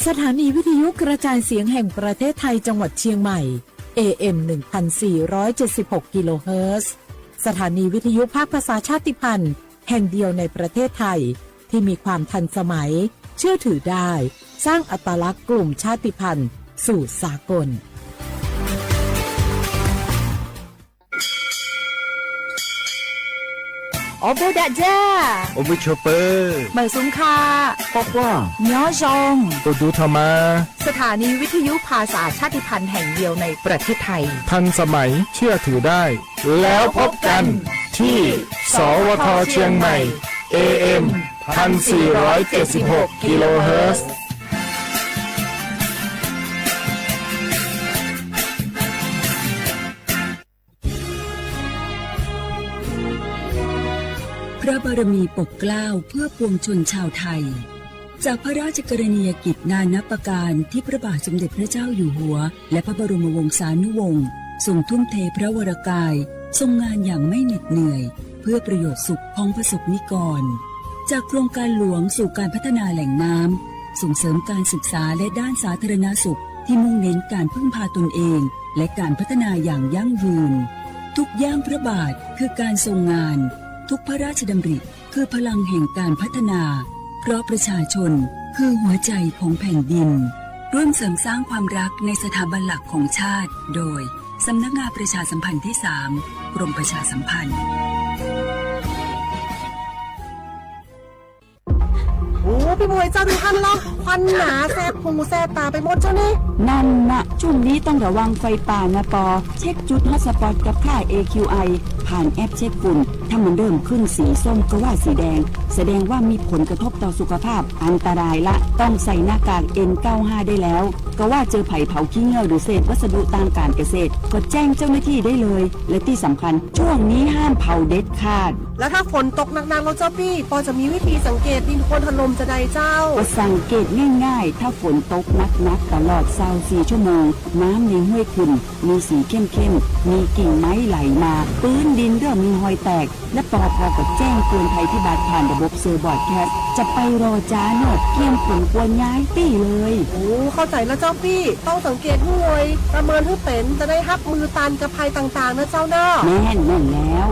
สถานีวิทยุกระจายเสียงแห่งประเทศไทยจังหวัดเชียงใหม่ เอ เอ็ม หนึ่งพันสี่ร้อยเจ็ดสิบหก กิโลเฮิรตซ์ สถานีวิทยุภาคภาษาชาติพันธุ์แห่งเดียวในประเทศไทย ที่มีความทันสมัย เชื่อถือได้ สร้างอัตลักษณ์กลุ่มชาติพันธุ์สู่สากล Ob peb dag zaj, ua mub tshua pawg, mam xum kha, quaj quaj, nyob zoo, ua dub tho mas. สถานีวิทยุภาษาชาติพันธุ์แห่งเดียวในประเทศไทย ทันสมัย เชื่อถือได้ แล้วพบกันที่ สวท เชียงใหม่ เอ เอ็ม พันสี่ร้อยเจ็ดสิบหก กิโลเฮิรตซ์ พระบารมีปกเกล้าเพื่อปวงชนชาวไทย จากพระราชกรณียกิจนานับประการที่พระบาทสมเด็จพระเจ้าอยู่หัว และพระบรมวงศานุวงศ์ทรงทุ่มเทพระวรกาย ทรงงานอย่างไม่เหน็ดเหนื่อย เพื่อประโยชน์สุขของประสบนิกร จากโครงการหลวงสู่การพัฒนาแหล่งน้ำ ส่งเสริมการศึกษาและด้านสาธารณสุขที่มุ่งเน้นการพึ่งพาตนเอง และการพัฒนาอย่างยั่งยืน ทุกย่างพระบาทคือการทรงงาน ทุกพระราชดำริคือพลังแห่งการพัฒนา เพราะประชาชนคือหัวใจของแผ่นดิน ร่วมเสริมสร้างความรักในสถาบันหลักของชาติ โดย สำนักงานประชาสัมพันธ์ที่สาม กรมประชาสัมพันธ์ โอ้ พี่บวยเจ้า ดูท่านเล่า ควันหนาแสบหูแสบตาไปหมดเจ้านี่ นั่นนะ ช่วงนี้ต้องระวังไฟป่านะปอ เช็คจุดฮอตสปอตกับค่า เอ คิว ไอ ผ่านแอปเช็คฝุ่น ถ้ามันเริ่มขึ้นสีส้มก็ว่าสีแดง แสดงว่ามีผลกระทบต่อสุขภาพ อันตรายละ ต้องใส่หน้ากาก เอ็น เก้าห้า ได้แล้ว ก็ว่าเจอไผ่เผาขี้เง่าหรือเศษวัสดุตามการเกษตร ก็แจ้งเจ้าหน้าที่ได้เลย และที่สำคัญ ช่วงนี้ห้ามเผาเด็ดขาด แล้วถ้าฝนตกหนักๆ แล้วเจ้าปี้ ปอจะมีวิธีสังเกตดินโคลนถล่มจะใดเจ้า ก็สังเกตง่ายๆ ถ้าฝนตกหนักๆ ตลอดซาวสี่ชั่วโมง น้ำในห้วยขุ่นมีสีเข้มๆ มีกิ่งไม้ไหลมา พื้นดินเริ่มมีฮอยแตก และปอพอก็แจ้งเตือนภัยพิบัติผ่านระบบเซอร์บรอดแคสต์ จะไปรอจ้าเนอะ เตรียมขนครัวย้ายตี้เลย โอ้ เข้าใจแล้วเจ้าปี้ ต้องสังเกตห้วย ประเมินให้เป็น จะได้ฮับมือต้านกับภัยต่างๆ นะเจ้าเนาะ แม่น แม่นแล้ว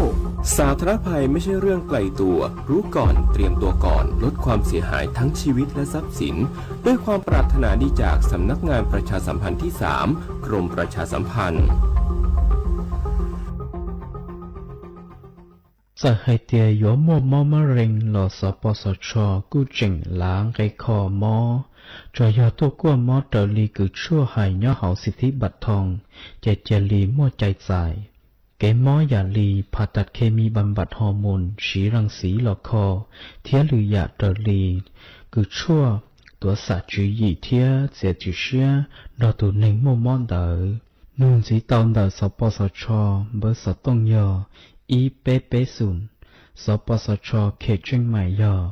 สาธารณภัยไม่ใช่เรื่องไกลตัว รู้ก่อน เตรียมตัวก่อน ลดความเสียหายทั้งชีวิตและทรัพย์สิน ด้วยความปรารถนาดีจากสำนักงานประชาสัมพันธ์ที่สาม กรมประชาสัมพันธ์ Txawm hais tias yuav muaj mob mab rees los สปสช kuj tseem lav nqe kho mob, tsuas yog tuaj kuaj mob raws li kws tshuaj hais nyob hauv สิทธิบัตรทอง ces cia li muaj cai txais. Kev mob yam li ผ่าตัดเคมีบำบัดฮอร์โมน siv รังสี los kho, thiab lwm yam raws li kws tshuaj tuav xam tswv yim thiab txiav tswv siab nrog tus neeg muaj mob ntawd. Nug ntxiv tau ntawm สปสช npawb xov tooj yog ib peb peb xoom, สปสช เขตเชียงใหม่ yog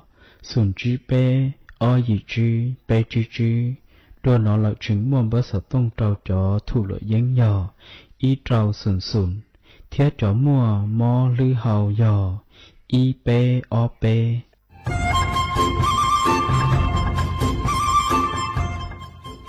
xoom tsib peb ob yim tsib peb tsib tsib. Dua no lawm tseem muaj npawb xov tooj rau cov thum luam yeeb yog ib rau xoom xoom, thiab cov muaj mob hlwb hau yog ib peb ob peb.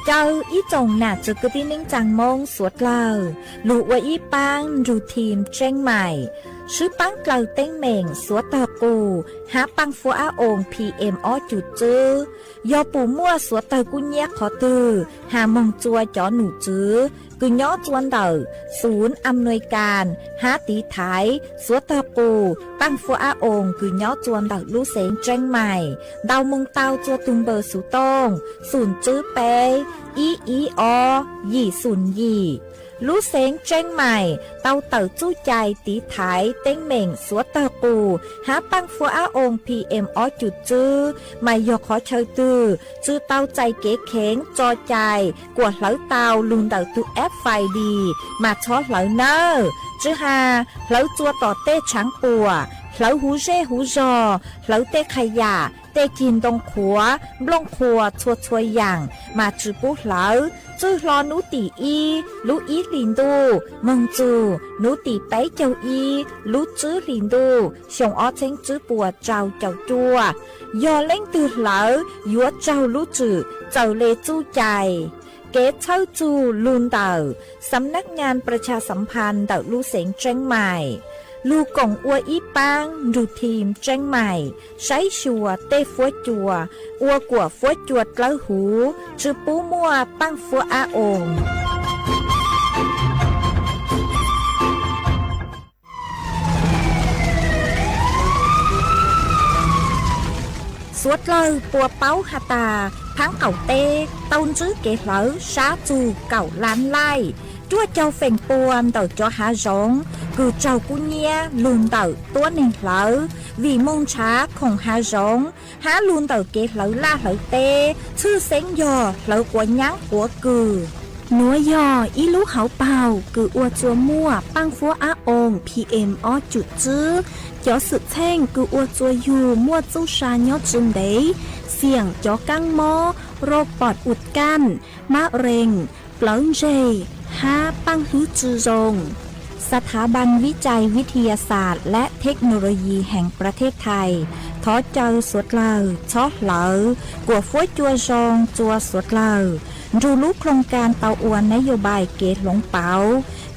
Caw ib tsoom nam txiv kwv tij neej tsaa Moob suav dlawg lug ua ib paab nrug thim Tseeb Maim, swb paab dlaws teeb meem suav tawg qus hab paaj fuab ab oo P M ob cum tswb. Yog puas muaj suav tawg kub nyiab qhov twg, has moog tsua cov num tswv kws nyob tsua ntawm ศูนย์อำนวยการ hab tiv thaiv suav tawg qus paaj fuab ab oo kws nyob tsua ntawm lub xeev Tseeb Maim ntau moog tau tsua tug npawb xov tooj xoom tswb peb ib ib ob yim xoom yim. Lub xeev Tseeb Maim tau tawm txuj cai tiv thaiv teeb meem suav tawg qus hab paaj fuab ab oo P M ob cum tswb, mas yog qhov chaw twg tsi tau txais kev kheev tso cai kuas hlawv tau lug ntawm tug F I D mas txhob hlawv nawb. Tsi has hlawv tsua tom tej tshaav puam, hlawv huv zej huv zog, hlawv tej qha yam, tej cig ntoo qhuav, nplooj qhuav txhua txhua yaam mas tsi pub hlawv. Txwj hlo nub tim ib lub ib hlis ntuj moog txug nub tim peb caug ib lub tswb hlis ntuj xyoo ob txheeb tswb puas rau caum cuaj, yog leej twg hlawv yuav raug lub tswm txawm le txuj cai. Kev txhawb txug lug ntawm Xam nab nyaas pras tshas xam phas ntawm lub xeev Tseeb Maim, lug koom ua ib paab nrug thim Tseeb Maim saib xyuas tej fuab cua, ua kuam fuab cua dlawb huv, tsi pub muaj paaj fuab ab oos. Suav dlawg puas paub has tas thaab qaum teb tau ntsib kev hlawv sab txug kaum lab laij, ruaj caug feem pua ntawm cov hav zoov kws raug kub nyiab lug ntawm tuab neeg hlawv. Vim moog nrhav khoom hav zoov hab lug ntawm kev hlawv laj hlawv teb, tshwj xeeb yog hlawv quav nyaab quav kws. Nuav yog ib lub hauv paug kws ua txua muaj paaj fuab ab oos P M ob cum tswb. Cov xwm txheej kws ua txua yug muaj txuj sa nyob tsi ntev, xiam cov kaab mob, rau pom us kaj, mab rees, plawv ntseg, hab paaj hlwb tsi zoo. ສະຖາບັນວິໄຈວິທະຍາສາດ ແລະ ເທັກໂນໂລຢີ ແຫ່ງປະເທດໄທ thov caw suav dlawg txhob hlawv kuam fuab cua zoo rua suav dlawg nrug lub ໂຄງການ tau ua ນະໂຍບາຍ kev hloov pauv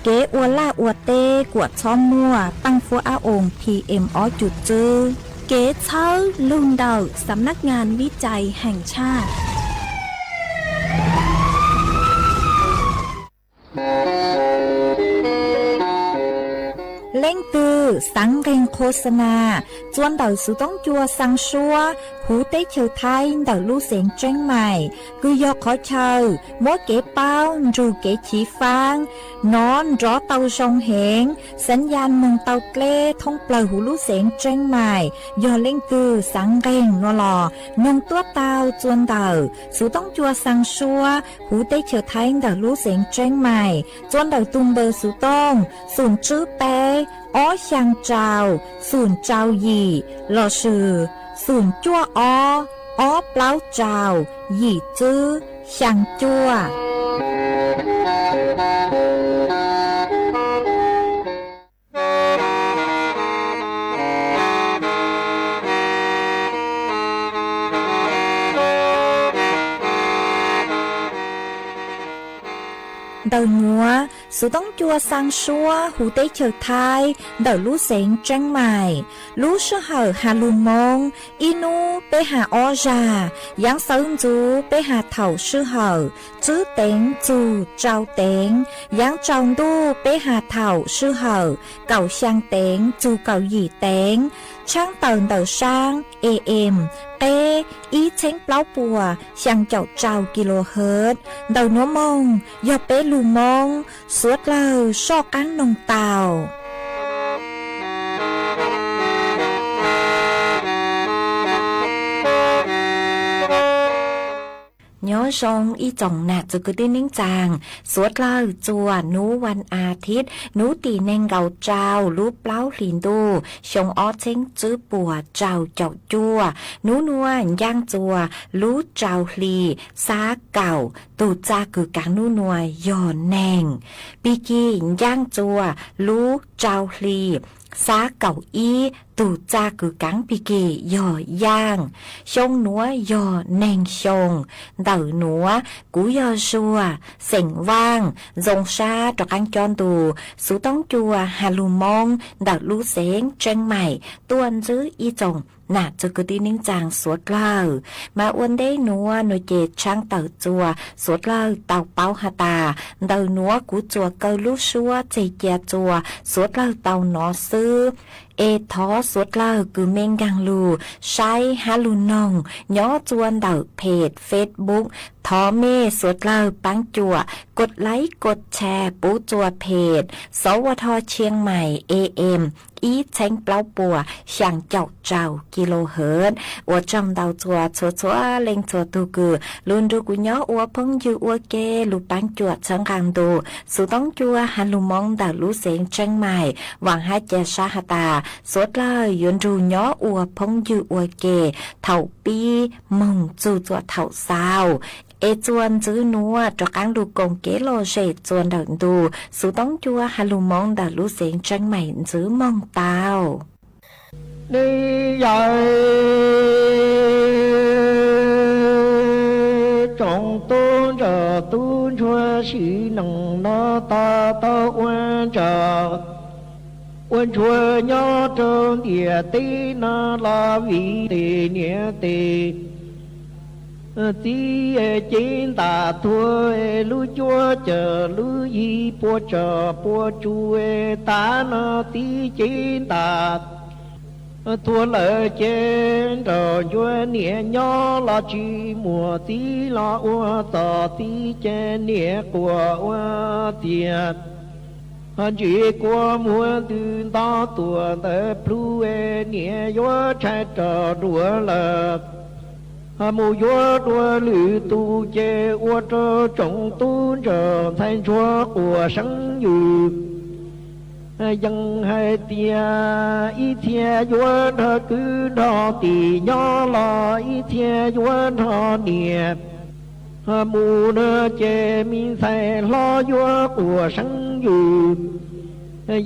kev ua laj ua teb kuam txhob muaj paaj fuab ab oos P M ob cum tswb. Kev txhawb lug ntawm ສຳນັກງານວິໄຈແຫ່ງຊາດ. Leej twg xaav nqeeg ໂຄສະນາ txua ntawm xuv toob cua xaa suab huv teb chaws Thaib ntawm lub xeev Tseeb Maim, kws yog qhov chaw muab kev paub nrug kev chiv faab nov nrov tau zoo heev, xaav ya moog tau dleb thoob plawg huv lub xeev Tseeb Maim. Yog leej twg xaav nqeeg nua los noog tuab tau txua ntawm xuv toob cua xaa suab huv teb chaws Thaib ntawm lub xeev Tseeb Maim, txua ntawm tug npawb xuv tooj xum tswb peb ob xyaa rau xum rau yim lossis xum cuaj ob ob plaub rau yim tswb xyaa cuaj. Ntawm nuav, xuv toob cua xaa suab huv teb chaws Thaib ntawm lub xeev Tseeb Maim, lub sij hawm has lug Moob, ib nub peb has ob zag, yaav sawv ntxuv peb has thaum sij hawm tswb teev txug rau teev, yaav tsaus ntuj peb has thaum sij hawm kaum xyaa teev txug kaum yim teev, tshaab tawm ntawm saab A M qeb ib txheeb plaub puas xyaa caum rau kilohertz. Ntawm nuav moog yog peb lug Moob, suav dlawg soj qaab noog tau. Nyob zoo ib tsoom nam txwv kwv tij neej tsaa, suav dlawg txua nub vas as thiv, nub tim neeg nkaum rau lub plaub hlis ntuj xyoo ob txheeb tswb puas rau caum cuaj. Nub nuav ncaaj txua lub rau hli xab kaum, tug txaj kws kaav nub nuav yog neeg. Pig kig ncaaj txua lub rau hli xab kaum ib, tug txaj kws kaav pig kig yog yaaj. Xyoo nuav yog neeg xyoo. Ntawm nuav kuv yog Zuag, xeem Vaaj, zoo sab rov qaab cob ntu xuv toob cua has lug Moob ntawm lub xeev Tseeb Maim tuaj ntsib ib tsoom nam txwv kwv tij neej tsaa suav dlawg. Mas ua ntej nuav nuav ces tshaab tawm txua suav dlawg tau paub has tas, ntawm nuav kuv txuas kaw lub suab txeg cia txua suav dlawg tau nov xwb. Es thov suav dlawg kws mej nkaag lug saib hab lug noog nyob txua ntawm phem Facebook, thov mej suav dlawg paab cuam kos laib kos tshas pub txua phem Sov Ua Dho Tshiab Maim A M ib txheeb plaub puas xyaa caum rau kilohertz. Ua tsaug ntau txua txhua txhua leej txhua tug kws lug nrug kuv nyob ua phooj ywg ua ke lug paab cuam txhawb nqaa ntu xuv toob cua has lug Moob ntawm lub xeev Tseeb Maim. Vaam hab ca sab has tas, Suav dlawg yuav nrug nyob ua phooj ywg ua ke thaum pib moog txug txuas thaum xaus, es txuas ntxiv nuav rov qaab lug koom kev lom zem txuas ntawm ntu xuv toob cua has lug moov ntawm lub xeev Tseeb Maim ntxiv moog tau. Nej yawg tsoom tub ntsuag, tub ntsuag sim neej no tau tau ua ntsuag, ua ntsuag nyob rau ntiaj teb no los vim tes niam tes txiv cev ntam thuam lub cuab cawm lub yig puas tsom puas tsu. Tav no txiv cev ntam thuam lawm ces nrog ntsuag niam nyob los tsis muaj txiv los ua txog txiv ces niam quas ua txiag. Ho ntsis kua muag ntws nto tuam ntawd plhu es niam yuav tshaib rog dua lawm. Ho mus yuav dua lwm tus ces ua rau tsoom tub ntsuag ntxhais ntsuag quas seeb yws yeej hais tias ib txhia yuav nrog kwv nrog tij nyob los ib txhia yuav nrog niam mus na. Ces me ntxhais hlob yuav quas seeb yws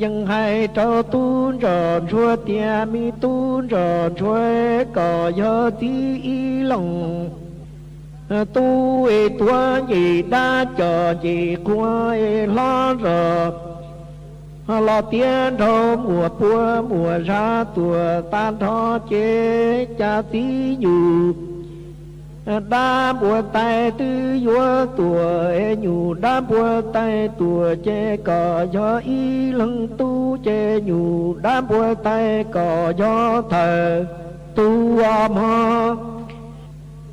yeej hais rau tub ntsuag ntsuag tias me tub ntsuag ntsuag, koj yog txiv ib leeg tub es tuav nce dab coj nce qhua es hlob zog los tiav nraug muaj puab muaj zaj tuag tag nrho ces cas txiv nyuj dab npua tais twb yuav tuag es nyuj dab npua tais tuag ces koj yog ib leeg tub ces nyuj dab npua tais koj yog thawj tug mog.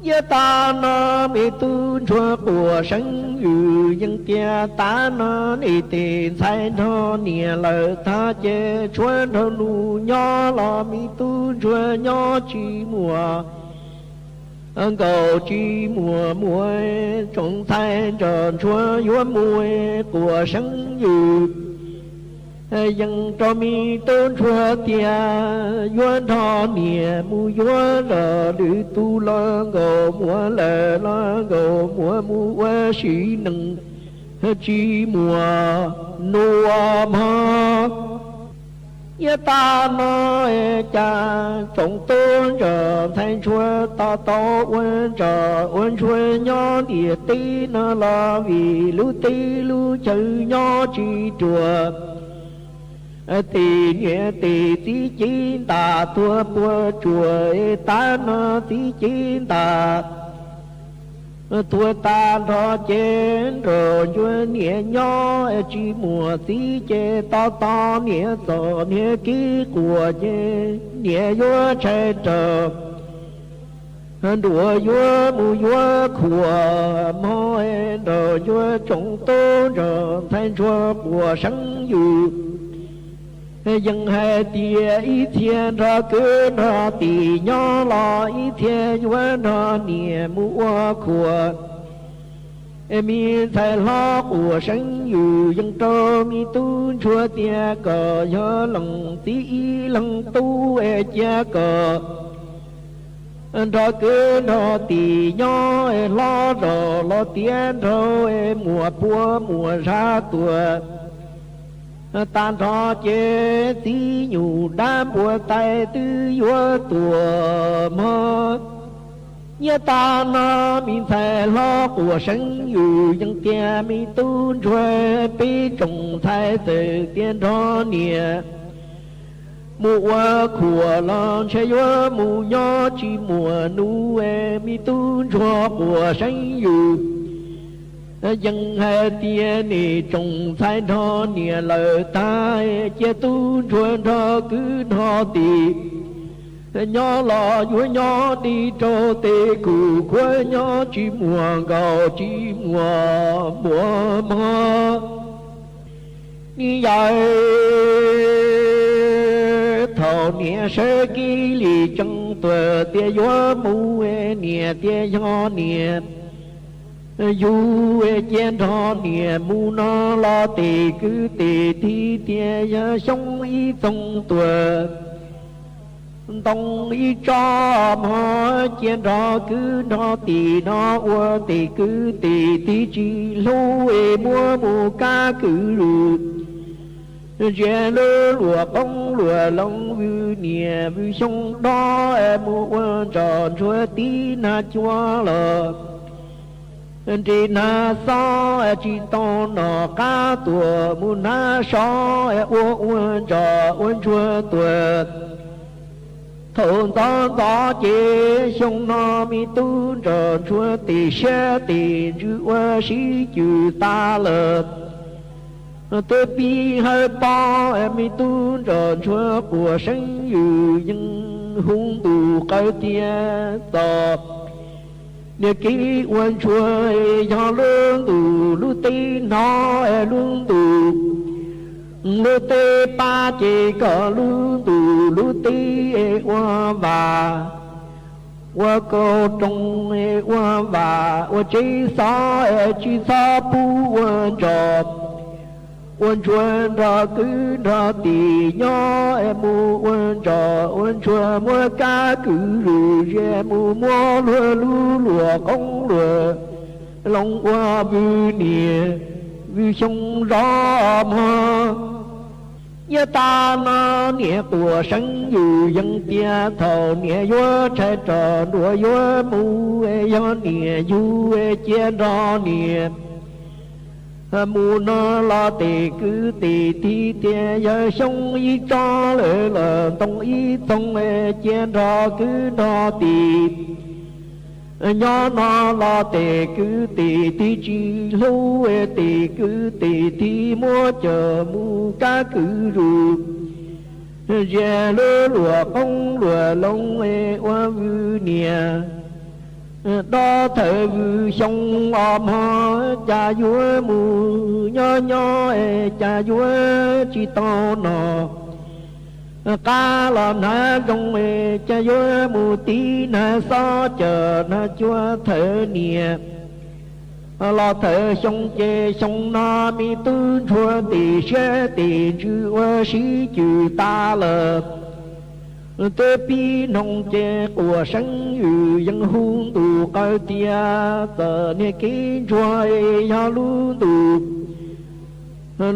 Yav tag no me tub ntsuag quas seeb yws yeej tias tav no nej tej ntxhais nrog niam lawm tag ces tshuav nraug nus nyob los me tub ntsuag nyob tsis muaj nkaus tsis muaj muaj. Tsoom ntxhais nrog ntsuag yuav mus quas seeb yws yeej rau me tub ntsuag tias yuav nrog niam mus yuav zog lwm tus los nkaus muaj lawm los nkaus muaj mus ua sim neej tsis muaj nus mog. Yav tag no cas tsoom tub ntsuag ntxhais ntsuag to tau ua ntsuag ua ntsuag nyob ntiaj teb no los vim lub teb lub chaw nyob tsis ruam. Tej niam tej txiv cev ntam tuag puas tsuam, tav no txiv cev ntam tuag tag nrho ces nrog ntsuag niam nyob tsis muaj txiv ces to to niam txom niam kev quas ces niam yuav tshaib rog nruam yuav mus yuav khuam mog. Nrog ntsuag tsoom tub ntsuag ntxhais ntsuag quas seeb yws yeej hais tias ib txhia nrog kwv nrog tij nyob los ib txhia yuav nrog niam mus ua khuam. Me ntxhais hlob quas seeb yws yeej rau me tub ntsuag tias koj yog leej txiv ib leeg tub es cia koj nrog kwv nrog tij nyob es hlob zog los tiav nraug es muaj puab muaj zaj tuag tag nrho ces txiv nyuj dab npua tais twb yuav tuag mog. Yav tag no me ntxhais hlob quas seeb yws yeej tias me tub ntsuag peb tsoom ntxhais txawm tias nrog niam mus ua khuam los ntshe yuav mus nyob tsis muaj nus. Me tub ntsuag quas seeb yws yeej hais tias nej tsoom ntxhais nrog niam lawm tag cia tub ntsuag nrog kwv nrog tij nyob los yuav nyob tig rau tej khub khuab nyob tsis muaj nkaus tsis muaj npua mog. Yawg thaum niam sawv kev li tsees tuag tias yuav mus, niam tias yog niam Yug cia nrog niam mus no los tes kwv tes tij thiab yawg Xyoob ib txoog tuaj. Ntoo ib tsob mog cia nrog kwv nrog tij no ua tes kwv tes tij tsis hlub es muab mus kab kwv lug. Ntsia lub luam qoob luam loo Vwm niam Vwm Xyoo dob mus ua ntsos ntsuag tib nag cuab los. Nres nag xob tsis tau nom qab tuam mus nag sob ua ua ntsos ua ntsuag tuam. Thaum ntxov ntxov ces xyoo no me tub ntsos ntsuag tes siab tes ntsws ua sib cws tas lawm. Twb pib hawb pob me tub ntsos ntsuag quas seeb yws yeej hu ntus qawv tias txom. Niag kev ua ntsuag yog lub ntuj lub teb hnov lub ntuj lub teb pab ces kom lub ntuj lub teb ua vam, ua kauj rooj ua vam ua tsev xov tsis txhob pub ua ntsos. Ua ntsuag nrog kwv nrog tij nyob mus ua ntsos ua ntsuag muab kab kwv lug ze mus muab luag lub luam qoob luam loo ua Vwm niam Vwm Xyoo zov mog. Nyob tag no niam quas seeb yws yeej tias thaum niam yuav tshais rog nruas yuav mus yog niam yug cia nrog niam mus no los tes kwv tes tij thiab yawg Xyoo ib tsob lawm los ntoo ib txoog cia nrog kwv nrog tij nyob no los tes kwv tes tij tsis hlub tes kwv tes tij muab coj mus kab kwv lug. Ze lub luam qoob luam loo ua Vwm niam dob thawm Vwm Xyoo os mog, cas yuav mus nyob nyob cas yuav tsis tau nom qab los hnav zoo, cas yuav mus tib nag xob coj nag cuab thawm niam los thawm xyoo ces xyoo no me tub ntsuag tes siab tes ntsws ua sib cws tas lawm. Twb pib noog ces quas seeb yws yeej hu ntuj qawv tias txom niag kev ntsuag yog lub ntuj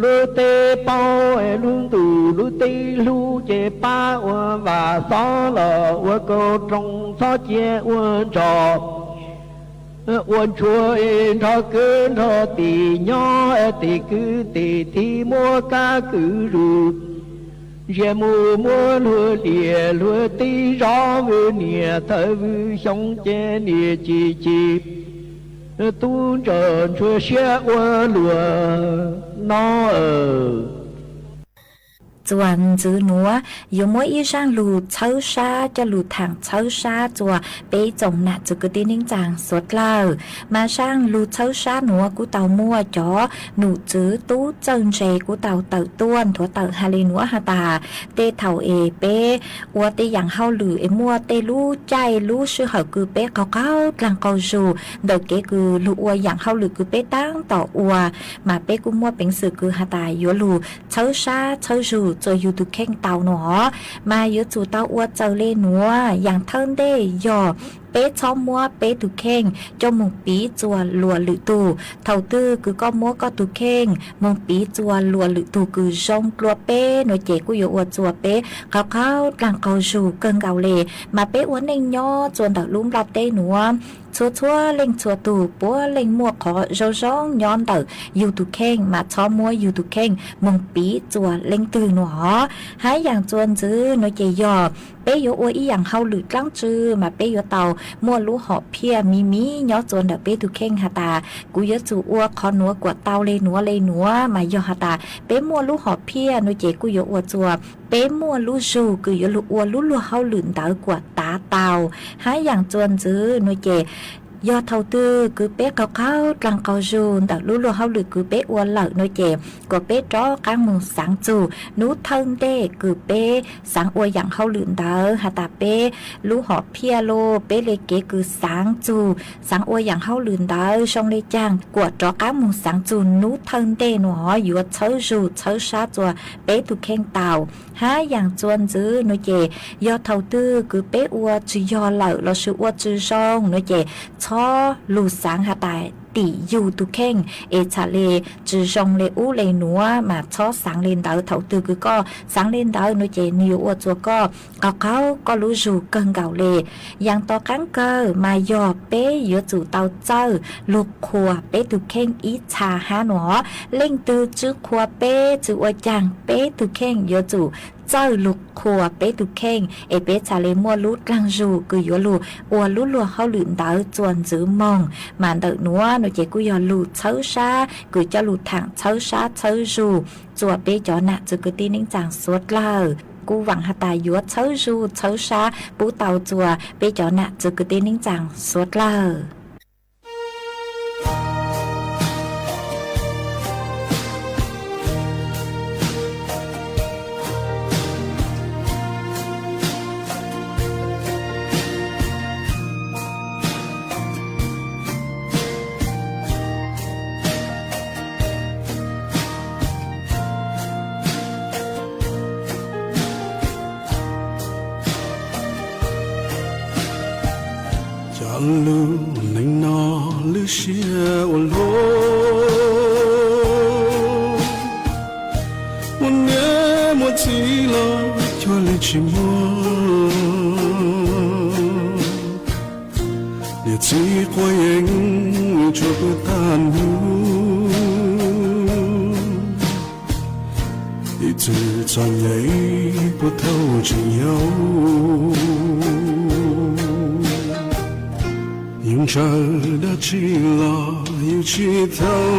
lub teb paub, lub ntuj lub teb hlub ces pab ua vam xov los ua kauj rooj txhob cia ua ntsos. Ua ntsuag nrog kwv nrog tij nyob, tes kwv tes tij muab kab kwv lug. Ziag mus muab luag liam luag teb zov Vwm niam thawm Vwm Xyoo ces niam ci ci tub ntsos ntsuag siab ua luag no. Txuas ntxwv nuav yuav muab ib zaaj lug txhawb sab coj lug thaam txhawb sab txuas peb tsoom nam txwv kwv tij neej tsaa suav dlawg. Mas zaaj lug txhawb sab nuav kuj tau muaj cov num txwv tub txawj ntse kuj tau tawm tuaj nthuav tawm has le nuav has tas, tej thaum es peb ua tej yaam hauj lwm es muaj tej lub caij lub sij hawm kws peb qaug qaug dlaag qaug zug ntawm kev kws lug ua yaam hauj lwm kws peb taab tom ua, mas peb kuj muaj peev xwm kws has tas yuav lug txhawb sab txhawb zug txuas yug tug kheej tau nuav. Mas yuav tsum tau ua txawm le nuav, yaam thawj ntej yog peb txhob muab peb tug kheej coj moog piv txuas luas lwm tug. Thaum twg kws koj muab koj tug kheej moog piv txuas luas lwm tug kws zoo dlua peb nuav ces kuj yuav ua txuas peb qaug qaug dlaag qaug zug kawg nkaus le. Mas peb ua neej nyob txuas ntawm lub nplaj teb nuav, txhua txhua leej txhua tug puav leej muaj qhov zoo zoo nyob ntawm yug tug kheej, mas txhob muab yug tug kheej moog piv txuas leej twg nuav. Hab yaam txuas ntxwv nuav ces yog peb yuav ua ib yaam hauj lwm dlaab tsi mas peb yuav tau muaj lub hom phiaj miv miv nyob txuas ntawm peb tug kheej has tas kuv yuav tsum ua qhov nuav kuas tau le nuav le nuav. Mas yog has tas peb muaj lub hom phiaj nuav ces kuj yuav ua txuas peb muaj lub zug kws yuav lug ua lub luag hauj lwm ntawd kuas tav tau. Hab yaam txuas ntxwv nuav ces Yog thaum twg kws peb qaug qaug dlaag qaug zug ntawm lub luag hauj lwm kws peb ua lawm no ces kuas peb rov qaab moog xaav txug nub thawj ntej kws peb xaav ua yaam hauj lwm ntawd has tas peb lub hom phiaj los peb le kev kws xaav txug, xaav ua yaam hauj lwm ntawd zoo le caag kuas rov qaab moog xaav txug nub thawj ntej nuav yuav txhawb zug txhawb sab txua peb tug kheej tau. Hab yaam txuas ntxiv no ces yog thaum twg kws peb ua tsi yog lawm lossis ua tsi zoo no ces txhob lug xaav has tas tim yug tug kheej es txham le tsi zoo le ub le nuav mas txhob xaav le ntawd. Thaum twg kws koj xaav le ntawd no ces nwg yuav ua txua koj qaug qaug koj lub zug kawg nkaus le. Yaam tom qaab kawg mas yog peb yuav tsum tau txawj lug qhuas peb tug kheej ib txha hab nuav. Leej twg tsi qhuas peb tsi ua caag, peb tug kheej yuav tsum txawj lug qhuas peb tug kheej es peb txham le muaj lub dlaag zug kws yuav lug ua lub luag hauj lwm ntawd txuas ntxiv moog. Mas ntawm nuav no ces kuj yog lug txhawb sab kws coj lug thaam txhawb sab txhawb zug txua peb cov nam txiv kwv tij neej tsaa suav dlawg. Kuj vaam has tas yuav txhawb zug txhawb sab pub tau txua peb cov nam txiv kwv tij neej tsaa suav dlawg. Cov lug neej no lub siab ua luaj, muaj niam muaj txiv los cuag li tsis muaj. Niam txiv quav yeeb tsuas pw tag hnub, ib txwm txom nyem puag thaum tseem yau. Yus ntshaw dab tsi los yus tsis tau,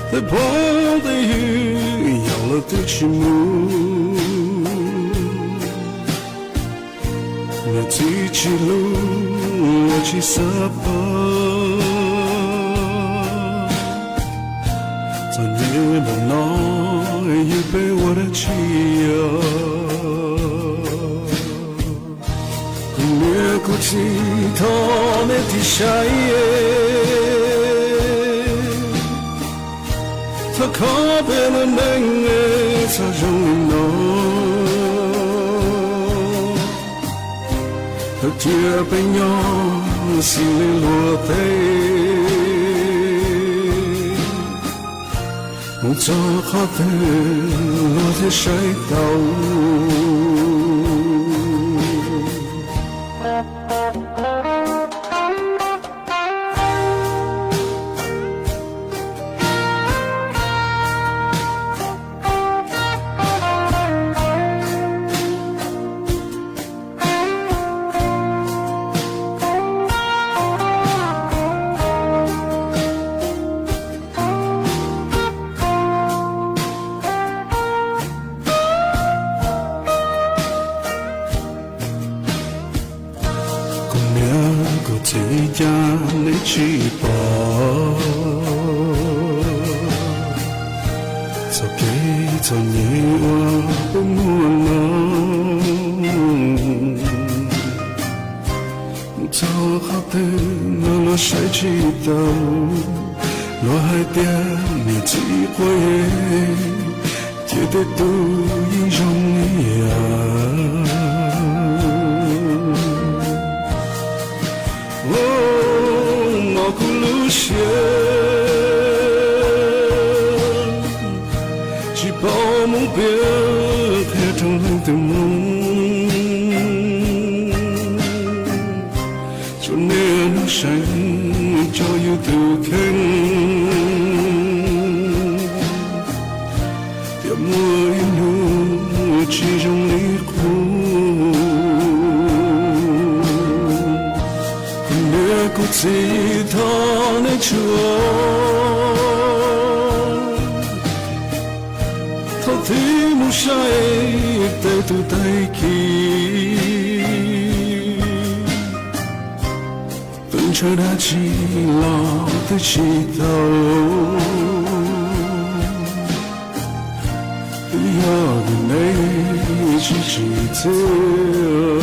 tej phooj tej ywg yaum los twb tsis mus. Niam txiv tsis hlub los tsis xav pab, txom nyem npaum no yus peb ua dab tsi os? Kuv niam kuv txiv thov nej tig saib, thov kho peb lub neej txhob zoo li no. Thov cia peb nyob xws li luag teb, mus txog qhov twg luag thiaj saib tau. Kuv niam kuv txiv cas neb tsis pom, txoj kev txom nyem uas peb muaj no, mus txog qhov twg los luag saib tsis taus. Luag hais tias niam txiv quav yeeb, ces tej tug yeej zoo li yam. Mos kuv lub siab, tsis paub mus piav qhia rau leej twg mloog. Tsuas niaj hnub seev tso yus tus kheej, tiam muaj ib hnub tsis zoo li qub. Kuv niam kuv txiv thov nej tsuas, thov thim mus saib tej tug tag kis. Tsawg dab tsi los twb tsis tau, twb yog neb tsis tsim txiaj.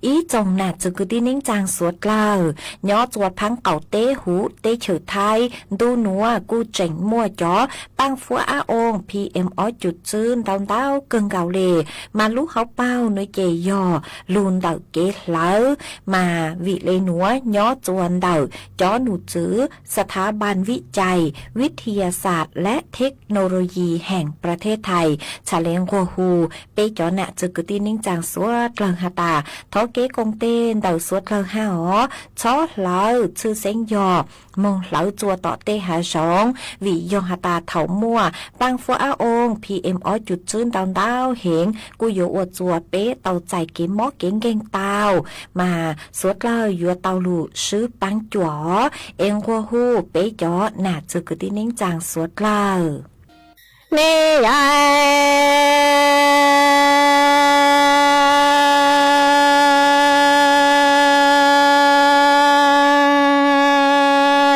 Ib tsoom nam txwv kwv tij neej tsaa suav dlawg nyob txua phaab qaum teb huv teb chaws Thaib, ntu nuav kuj tseem muaj cov paaj fuab ab oo P M ob cum txwb ntau ntau kawg nkaus le, mas lub hauv paug nuav ces yog lug ntawm kev hlawv, mas vim le nuav nyob txua ntawm cov num txwv Sthab Npaaj Vij Cai, Vij Thia Xas lab Thej Nau Rau Yi Heem Pra Thej Thais txhad le nquag hu peb cov nam txwv kwv tij neej tsaa suav dlawg has tas thov kev koom tes ntawm suav dlawg hab os, txhob hlawv, tshwj xeeb yog moog hlawv txua tom tej hav zoov, vim yog has tas thaum muaj paaj fuab ab oo P M ob cum txwb ntau ntau heev kuj yuav ua txua peb tau txais kev mob kev nkeeg tau, mas suav dlawg yuav tau lug swb paab cuam os. Es nquag hu peb cov nam txwv kwv tij neej tsaa suav dlawg, nej yav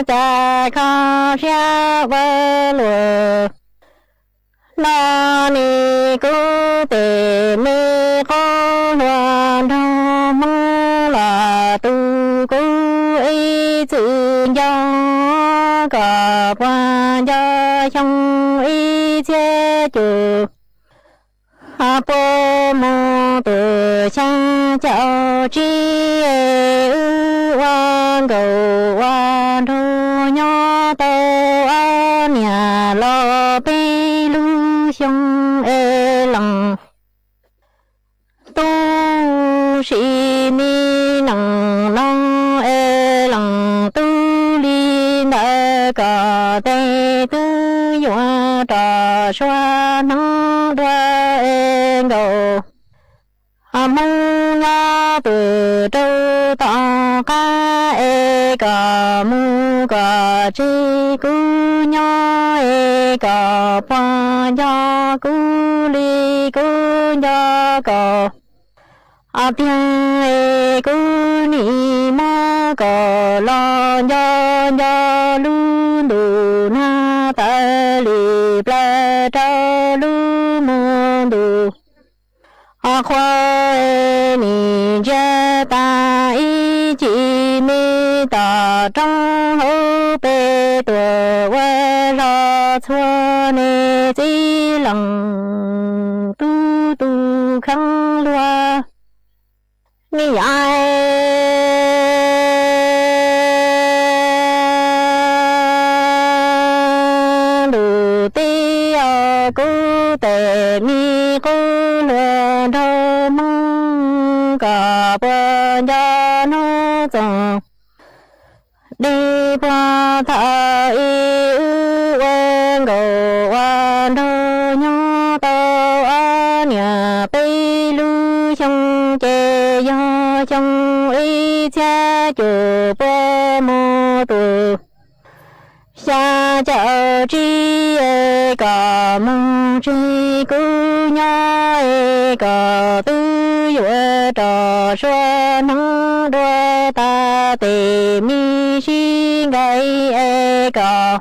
cas kho siab ua luaj no, nim kuv tes me qub hluas nraug Hmoob los tu kuv ib txwm nco, kom puag nco xyoo ib txhiab cum pua mus tus xyaa caum tsib, wb ua nkaus ua nraug nyob tau ob niam los peb lub xyoo es lees tub sim me nees no es lees tub li ntawd kom tes twb yuav rov sua hneev dua es nkaus Hmoob nyob pw rau tom qab es kom mus kom tseg kuv nyob es kom puag nco kuv li kuv nco kaus tiag es kuv nim muab kaus los nco nco lub ntuj nag tawv li plaws rau lub mus ntuj qhua es nim ntsia tas ib chim me tom roob hauv peb tuam ua zog txhua nej txiv lees tub tu kheev luag. Me yav ntuj teb os, kuv tes me qub hluas nraug Hmoob kom puag nco hnub txoos dej puag thaum ub wb ua nkaus ua nraug nyob tau ob niam peb lub xyoo ces yog xyoo ib txhiab cum pua mus tus xya caum tsib es kom mus tseg kuv nyob es kom twb yuav rov sua hneev dua tas tes me sib nqaij es kom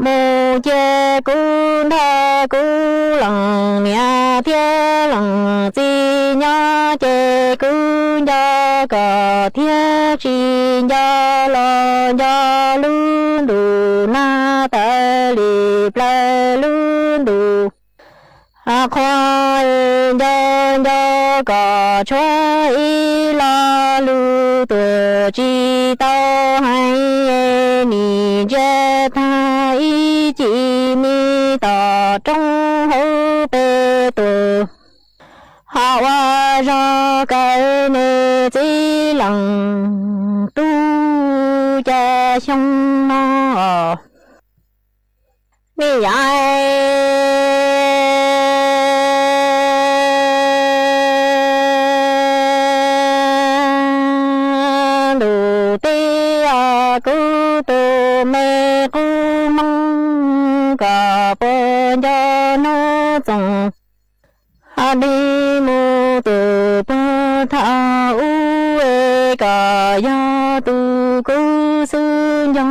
mus cia kuv nrog kuv lees niam thiab lees txiv nyob ces kuv nco kom thiab tsis nco los nco lub ntuj nag tawv li plaws lub ntuj qhua nco nco kom tshuav ib lo lus tuam tsis tau hais nim ntsia tag ib chim me tom roob hauv peb tuam ho ua zog kaw nej txiv lees tub caum xyoo no os. Nej yav ntuj teb os, kuv tus me qub Hmoob kom puas nco hnub txoos. Hos nej mus tus puag thaum ub es kom yog tus kuv xub nco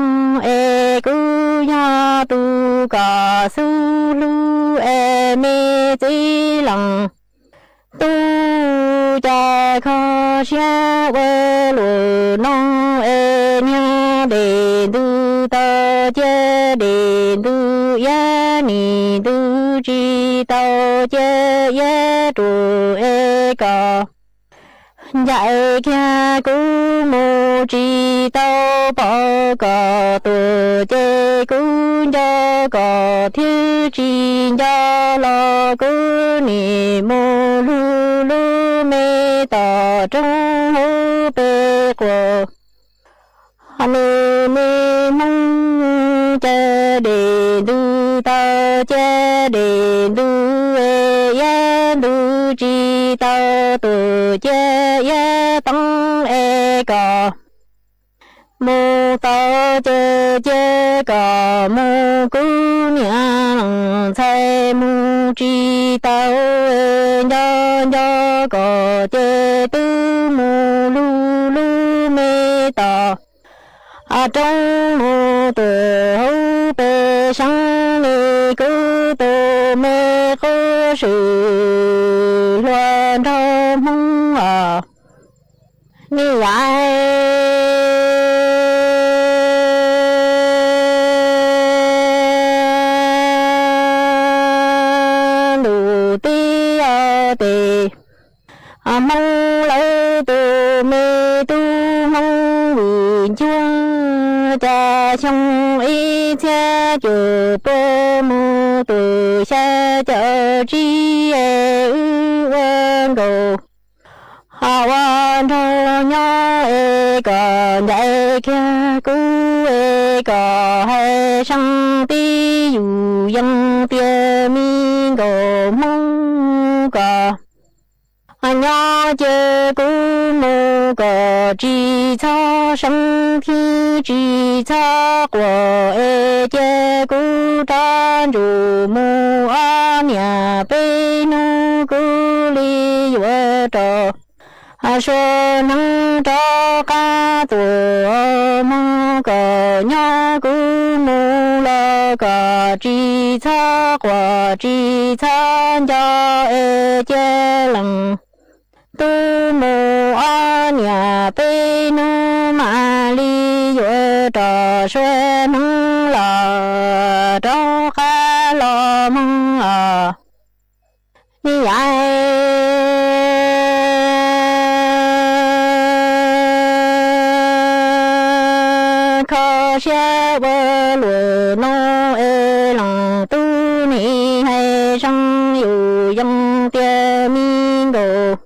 es kuv yog tus kom xub hlub es me txiv leej tub cas kho siab ua luaj no es niag dej ntws tau cia dej ntws iab nim ntws tsis tau cia iab ruam es kom ncaim kiag kuv mus tsis tau pom kom tuaj ces kuv nco kom thiab tsis nco los kuv nim mus lug lub me tom roob hauv pes quas. Hos nej me Hmoob caw dej ntws tau cia dej ntws es iab ntws tsis tau tuaj cia iab teeb es kom mus tau ces cia kom mus kuv niam leej ntxhais mus tsis tau es nco nco kom ces twb mus lug lub me tom roob mus tuaj hauv pes seev li kuv tus me qub swm hluas nraug Hmoob os. Nej yav ntuj teb os, tes Hmoob lawv tus me tub Hmoob vwm ncuag cas xyoo ib txhiab cuaj pua mus tus xya caum tsib es wb ua nkaus ho ua nraug nyob es kom ncaim kiag kuv es kom hais seeb tib yus yeej tias me nkaus Hmoob kom nyob cia kuv mus kom tsis txhob seeb thiab tsis txhob quaj es cia kuv rov ntsuas mus ob niam peb hnub kuv li yuav rov sua hneev rov qab tuaj mog kom nyob kuv mus los kom tsis txhob quaj tsis txhob nco es cia leej tub mus ob niam peb hnub mam li yuav rov sua hneev los rov qab los mog os. Nej yav kho siab ua luaj no es leej tub nim hais seeb yus yeej tias me nkaus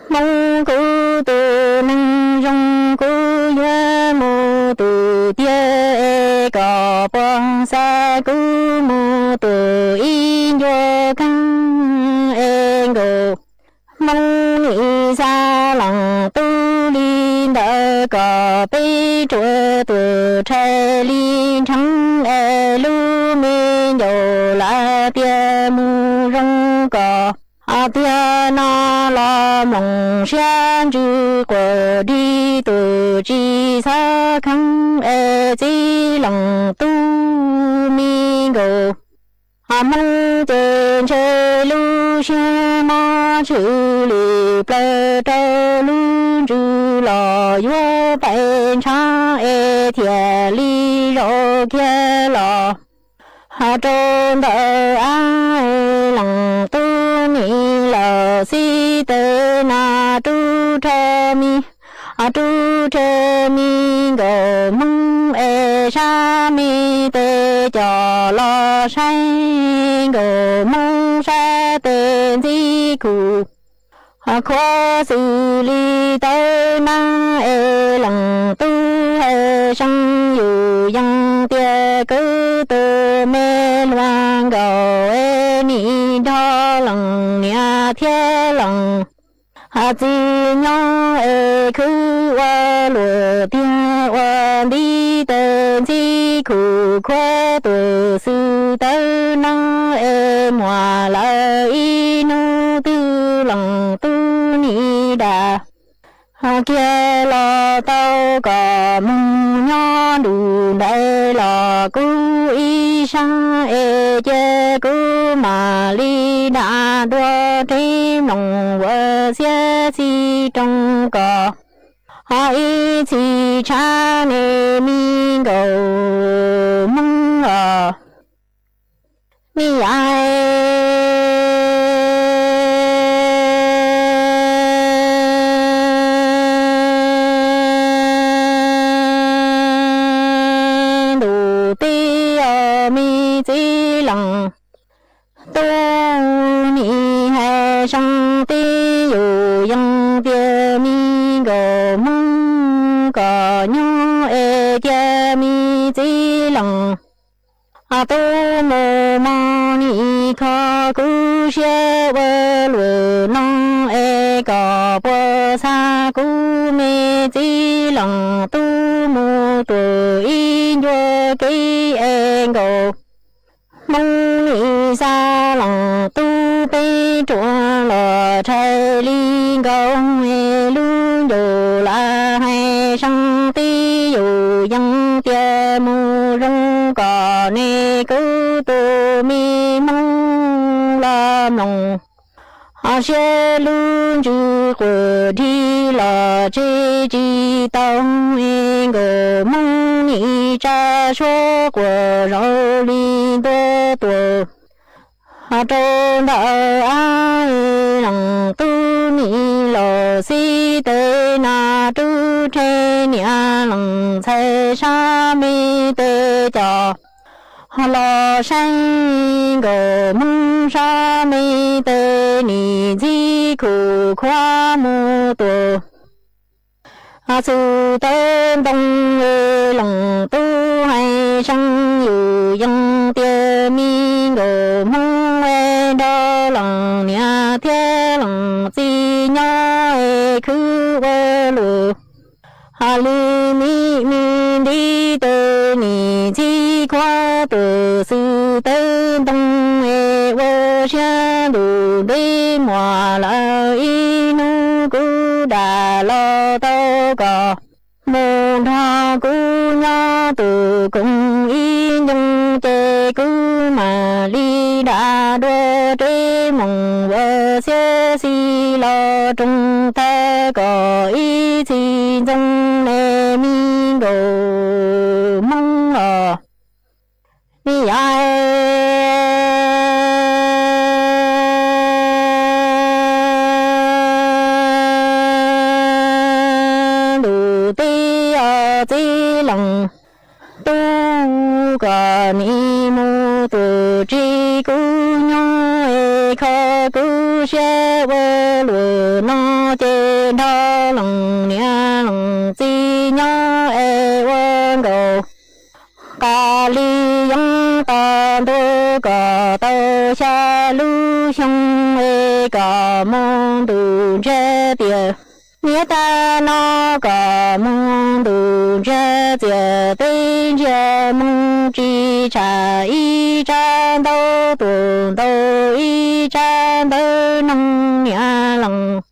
Hmoob kuv tus neeg zoo kuv yuav mus tus tiag es kom puas xav kuv mus tus ib ncua kheej es nkaus Hmoob nim xa leej tub li ntawd kom peb ruam tus rhais li nrheev es lub me ncaus lam tias mus zoo kom tiag no los mloog siab ntsws quas dig tus tsis txhob kheej es txib leej tub me nkaus Hmoob ces ntshe lub siab mob tshwm li plaws rau lub ntsws los yuav pais ntshav es thiaj li zaum kiag los rau ntawm ab leej tub nim lawm xib tes na rub rhe me, rub rhe me nkaus Hmoob es sab me tes coj los saib nkaus Hmoob sab tes ntxib khuv khuav xws li tawv nab es leej tub hais Txiv nyob es khwv ua luam tiag ua ntiv tes ntxib khuv khuav tuam xwm tawv no es muaj lawm ib hnub twg leej tub nim dam kiag los tau kom mus nyob nrug nraim los kuv ib sab es cia kuv mam li dam dua reb mloog ua xiab xis roog kom ho ib txhis tshab ne me nkauj Hmoob os. Me yaim ntuj teb os me txiv leej tub, nim hais seeb teb yus yeej tias me nkauj Hmoob kom nyob es cia me txiv leej tub mus mog, nim kho kuv siab ua luam no es kom puas txha kuv me txiv leej tub mus rua ib ncua kev es nkauj Hmoob nim xa leej tub peb ruam los rhais li nkaus es lub ncaus lam hais seeb teb yus yeej tias mus zoo kom nej kuv tus me Hmoob los mloog. Ho siab lub ntsws quas dhi los tseg tsis tau es nkauj Hmoob nim tsa suab quas zoo li ntua tuaj. Ho rau ntawm ab leej tub nim los xib tes nas rub rhe niam leej ntxhais sab me tes cos los saib nkauj Hmoob sab me tes nim ntxib khuv khuav mus tuaj. Xwm tawv ntoo es leej tub hais seeb yus yeej tias me nkauj Hmoob es nrog leej niam thiab leej txiv nyob es khwv ua luam. Ho li me me ntiv tes nim ntxib khuav tuam xwm tawv ntoo es ua siab ntuj ntev muaj lawm ib hnub kuv dam los tau kom mus nrog kuv nyob tus koog ib ncoo ces kuv mam li dam dua reb moos ua xiab xis los roog tag kom ib txhis ntxoo ne me nkauj Hmoob os. Me yaim ntuj teb os txiv leej tub, kom nim mus tuam tsis kuv nyob es kho kuv siab ua luam no ces nrog leej niam leej txiv nyob es ua nkaus qas li yeeb qas ntua kom tau xya lub xyoo es kom mus ntuj ntsiag tias niam tais no kom mus ntuj ntsiag txias teb ntsiag moog tsis tsham ib tsab ntaub tuam ntau ib tsab ntawv noog niam leej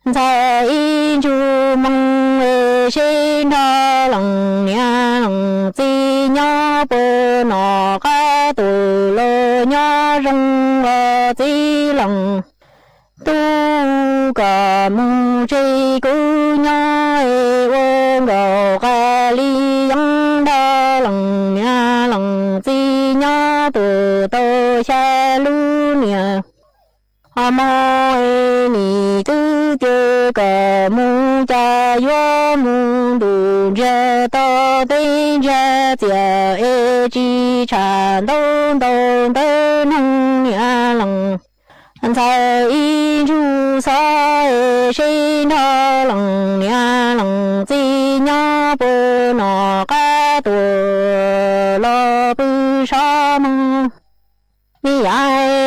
ntxhais ib ntsug moog es seb nrog leej niam leej txiv nyob puas nom qab tuam los nyob zoo os txiv leej tub, kom mus tsis kuv nyob es ua nkaus qas li yeeb nrog leej niam leej txiv nyob tuam tau xya lub niam. Ho moog es nim twb cia kom mus cas yuav mus ntuj ntsiag to teb ntsiag txias es tsis tsham ntaub ntau ntawv noog niam leej ntxhais ib ntsug xov es seb nrog leej niam leej txiv nyob puas nom qab tuam los pw sov moog. Me yaim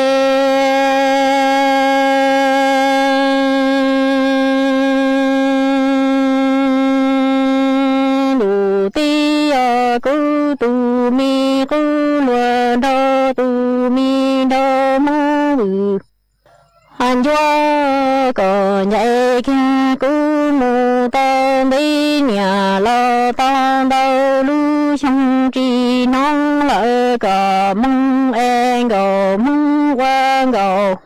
Kuv tus me qub hluas nrog tus me nraug Hmoob Vwm, ho ncuab kom ncaim kiag kuv mus tau ntev niam los tau ntau lub xyoo tsis hnov lawv kom moog es nkaus Hmoob ua nkaus.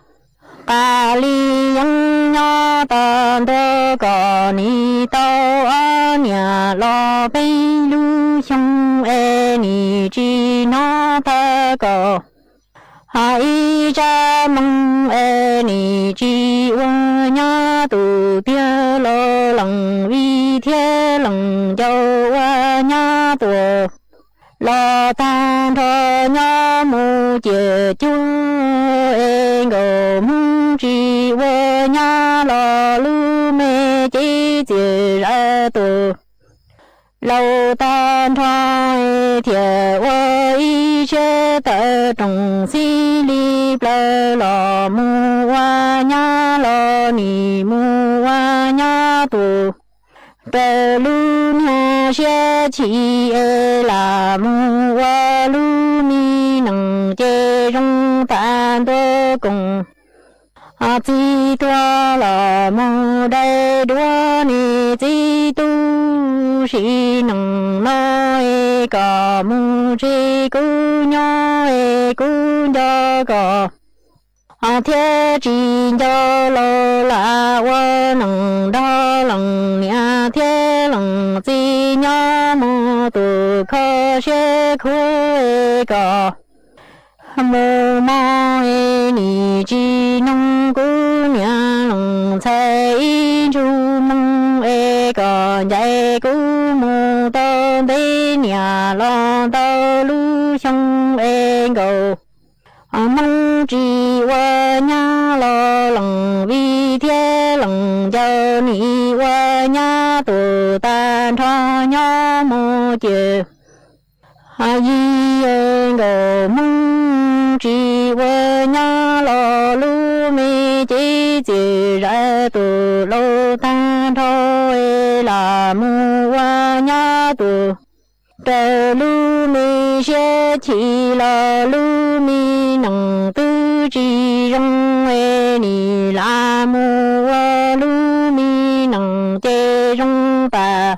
Qas li yeeb nyob tag ntua kom nim tau ob niam los peb lub xyoo es nim tsis hnov tag kom ho ib tsab moog es nim tsis ua nyab tus tiag los lees vij thiab lees ncau ua nyab tuag los tag nrho nyob mus ciam cuag es nkaus Hmoob tsis ua nyab los lub me cev txias zam tuag. Laus tag nrho thiaj ua ib siab tawm roos xib li plaws los mus ua nyab los nim mus ua nyab tuag. Raws lub niag siab chim es lam mus ua lub me nees ces zoo tas ntua koom. Ho txiv tuag los mus dai duab niam txiv tub sim neej no es kom mus tseg kuv nyob es kuv nco kom ho thiab tsis nco los lam ua neej nrog leej niam thiab leej txiv nyob mus tus kho siab khuav es kom mus mog es nim tsis noog kuv niam leej ntxhais ib ntsug moog es kom ncaim kuv mus tau ntev niam los ntau lub xyoo es nkaus Hmoob tsis ua nyab los lees vij thiab lees ncau nim ua nyab tuag tag nrho nyob mus ciam yig es nkaus Hmoob tsis ua nyab los lub me cev txias zam tuag laus tag nrho es lam mus ua nyab tuag. Raws lub me siab chim los lub me nees twb tsis zoo es nim lam mus ua lub me nees ces zoo tas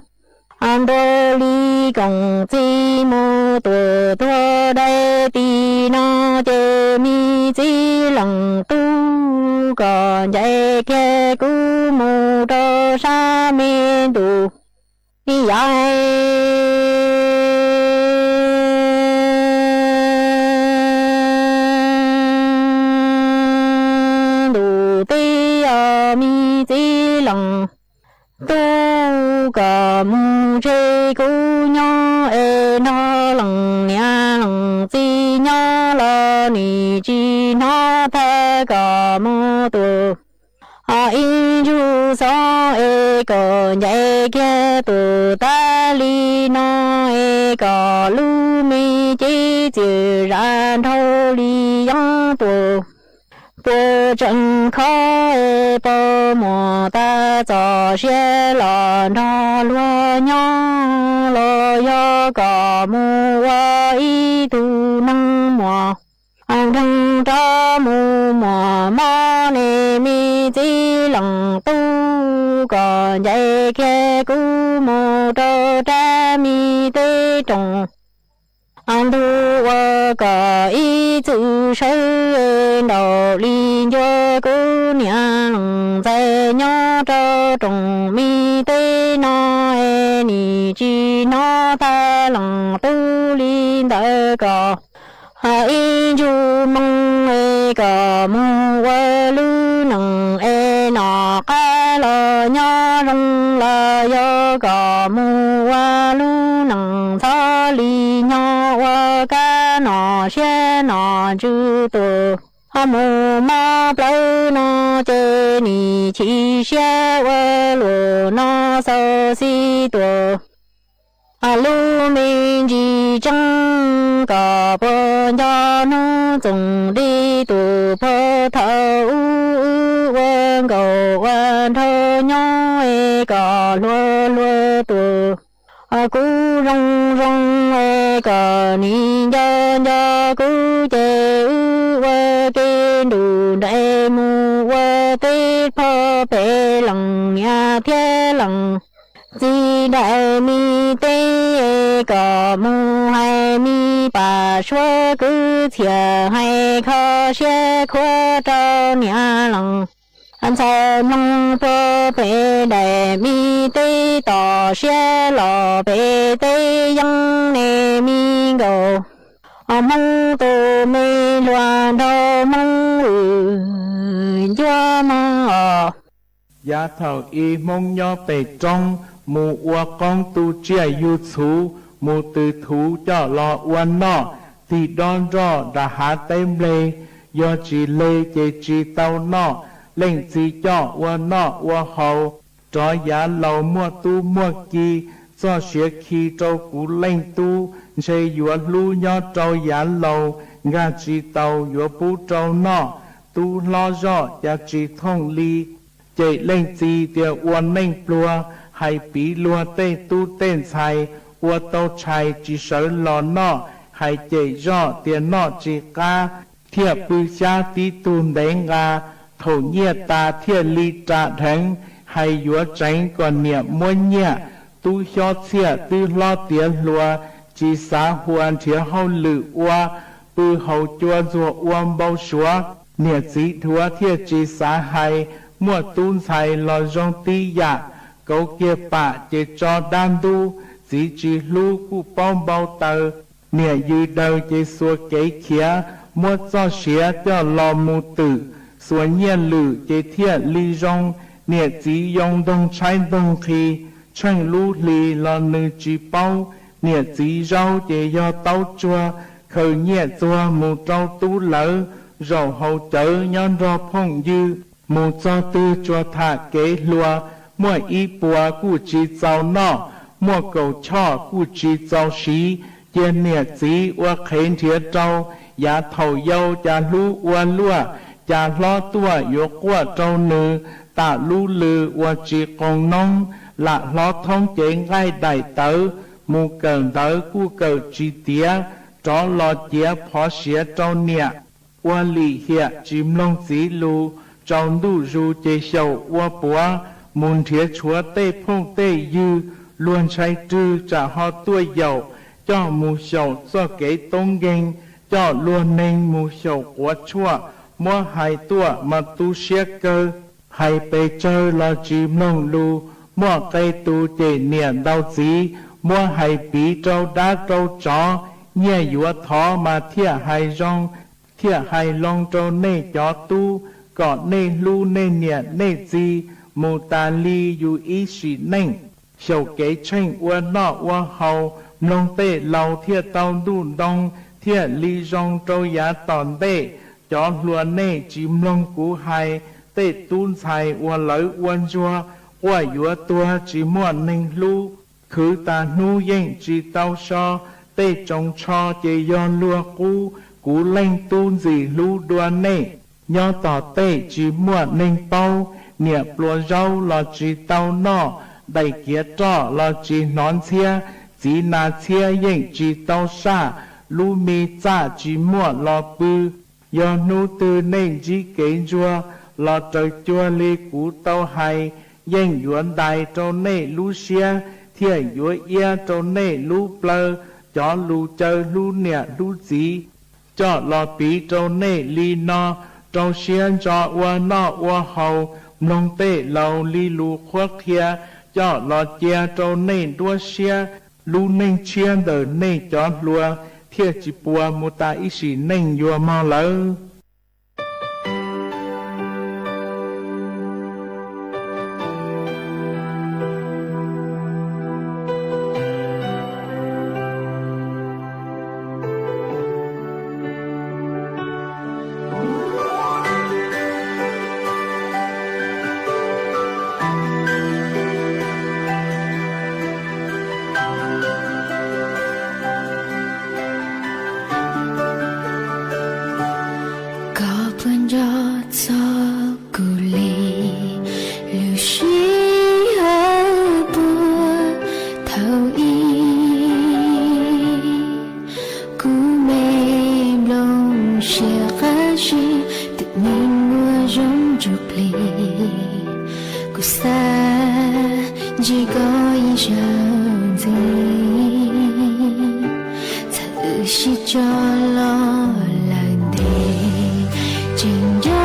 ntua li koom txij mus tuam tuag dai tim no ces me txiv leej tub kom ncaim kiag kuv mus rau sab me ntuj. Yog ntuj teb os me txiv leej tub kom mus tseg kuv nyob es nrog leej niam leej txiv nyob los nim tsis hnov tag kom mus tuag. Ho ib ntsug xov es kom ncaim kiag tuag tas li no es kom lub me cev txias zam nraug li yeeb tuag. Puas tseem khov es pog muam tas txom siab los nrog luag nyob los yog kom mus ua ib tug neeg muam nkeeg rov mus muam mob ne me txiv leej tub kom ncaim kiag kuv mus rau rab me teb roog. Ntuj ua kom ib txwm sawv nraum li ncua kuv niam leej ntxhais nyob rau rooj me teb no es nim tsis hnov tag leej tub li ntawd kom ho ib ntsug moo es kom mus ua lub neej es nom qab los nyob zoo los yog kom mus ua lub neej ntxhov li nyob ua kab nom siab nom ntsws tuag. Ho mus mob plawv no ces nim chim siab ua luam no xaus xij tuag. Lub me ntsis tseeb kom puas nco hnub txoos nti tuag puag thaum ub wb ua nkauj ua nraug nyob es kom hluas hluas tuag. Kuv zoo zoo Koj nim nco nco kuv ces wb ua ke nruj nraim mus ua teb phob pem loos, niam thiab leej txiv daim me teb. Koj mus hais me pam suav kwv txhiaj hais kho siab khuav rau niam leej ntxhais mloog puag pem daim me teb, tom siab los pem teb yeeb nej me nkauj, o Hmoob tus me hluas nraug Hmoob, wb ncuab Hmoob os. Yav thaum ub Hmoob nyob pem roob, mus ua qoob tu tsiaj yug txhuv, mus tws thuv coj los ua noj, tig dob nroj nram hav teb nplej, yog tsis le ces tsis tau noj, leej txiv coj ua noj ua haus. Rov yav laus muaj tub muaj ki, txoj sia khi rau kuv leej tub, ntshe yuav hlub nyob rau yav laus, nkag tsis taus yuav pub rau noj, tub hlob zoj cas tsis thooj li. Cem leej txiv tias ua neej pluag, hais piv luag tej tub tej ntxhais, ua tau tshais tsis sawv los noj, hais cem zoj tias noj tsis qab, thiaj pw xyab tib tug ntev nqa, thaum nyiaj tas thiaj li ras dheev, hais yuav tseev kom niam muab nyiaj, tub xyob txhiaj twb hlob tiav hluas, tsis xav huas nrhiav hauj lwm ua, pw haus cua ntxuag ua npau suav, niam txiv dhuav thiaj tsis xav hais, muaj tub ntxhais los zoo tib yam, kauv kiag pam ces tso dab ntub, txiv tsis hlub kuj paub npau taws, niam yws daws ces xuas kev khiav, muab txoj sia coj los mus twm, xuas nyiaj lwm ces thiaj li zoo, niam txiv yoo ntoog tshaib ntoog nqhis, tsheej lub hli los nws tsis paub, niam txiv zaub ces yog taub tsuag, khaws nyiaj txuag mus rau tub lawv, zaum haus cawv nyob nrog phooj ywg, mus txog twg tsuas tham kev hluas, muaj ib puas kuj tsis txaus noj, muaj kaum choj kuj tsis txaus siv, cia niam txiv ua qhev nrhiav rau, yav thaum yau cas hlub ua luaj, cas hlob tuaj yuav quaj rau nws, tam lub lw uas tsis qoos noob, lam hlob thoob cev nqaij daim tawv, mus kawm ntawv kuj kawm tsis tiav, rov los ciav phov siav rau niam, ua lim hiam tsis mloog txiv lus, tsaus ntuj zus ces xyaum ua puav, mus nrhiav tshuav tej phooj tej ywg, luag ntshai rwg tsam ho tuaj yaum, coj mus xyaum txoj kev toob nkeeg, coj luag neeg mus xyaum quav tshuaj, muab hais tuaj mas tu siab kawg, hais pes tsawg los tsis mloog lus, muaj qee tus cem niam ntaus txiv, muab hais piv rau dab rau tsov, nyiaj yuav thov mas thiaj hais zoo, thiaj hais loo rau nej cov tub, kom nej hlub nej niam nej txiv, mus tas li yus ib sim neej. Xyaum kev tsheej ua noj ua haus, mloog tej laus thiaj tau ntuj ntoo, thiaj li zoo rau yav tom ntej. Cov hluas nej tsis mloog kuv hais, tej tub ntxhais uas lawv ua ntsuag, quaj yuav tuag tsis muaj neeg hlub, khwv tas hnub yeej tsis tau so, tej tsoos tsho ces yog luag qub, kuv leej tub ntxim hlub dua nej. Nyob tom tej tsis muaj neeg paub, niam pluas zaub los tsis tau noj, daim kiav roj los tsis hnov ntxhiab, txiv nas txhiab yeej tsis tau saj, lub me txaj tsis muaj los pw. Yog hnub twg nej ntsib kev ntsuag los raws cuag li kuv tau hais, yeej yuav ntais rau nej lub siab, thiaj yuav iab rau nej lub plawv. Cov lus caw hlub niam hlub txiv, coj los piv rau nej li no, rau siab ntso ua noj ua haus, mloog tej laus li lus qhuab qhia, coj los cia rau nej nruab siab. Lub neej tshiab ntawm nej cov hluas, thiaj tsis puas mus tas ib sim neej yuav mog lawm. Koj ib zaug ntxiv, txawm wb sib tso los lawm ntev, tseem nco